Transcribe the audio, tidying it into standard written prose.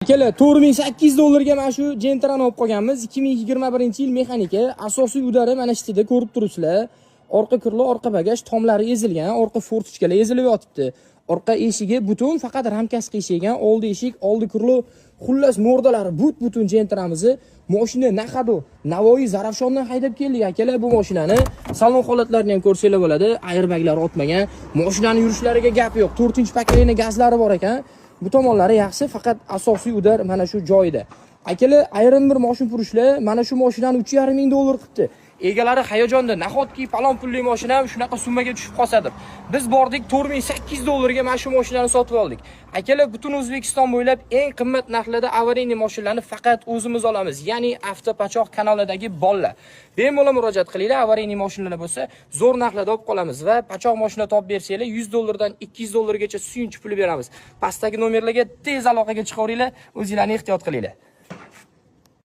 Akalar, 4800 dollarga mana shu Gentrani olib qolganmiz. 2021-yil, mexanika. Asosiy удар i mana shu yerda, ko'rib turibsizlar. Orqa крыло, orqa bagaj tomlari ezilgan, orqa форточка lar ezilib yotibdi. Orqa eshigi butun, faqat ramkasi qiyshaygan, oldi eshik, oldi крыло, xullas, морда lari butun Gentramizni. Mashina на ходу Navoiy, Zarafshondan haydab keldik, akalar, bu mashinani. Salon holatlarini ham ko'rsanglar bo'ladi. Airbaglar otmagan. Mashinani yurishlariga gap yo'q. 4-поколение gazlari bor ekan. Bu tomonlari yaxshi, faqat asosiy удар mana shu joyida. Akalar, ayrim bir moshin furushlar mana shu mashinani 3,5 ming dollar qilibdi. Egalari hayajonda, nahotki falon pulli mashinam shunaqa summaga tushib qolsa deb. Biz bordik, 4800 dollarga mana shu mashinani sotib oldik. Akalar, butun O'zbekiston bo'ylab eng qimmat narxlarda аварийный mashinalarni faqat o'zimiz olamiz. Ya'ni Avtopachoq kanalidagi bolalar. Bemalol murojaat qilinglar, аварийный mashinalar bo'lsa, zo'r narxlarda olib qolamiz va pachoq mashina topib bersanglar, 100 dollardan 200 dollargacha suyunchi puli beramiz. Pastdagi nomerlarga tez aloqaga chiqaveringlar, o'zinglarni ehtiyot qilinglar.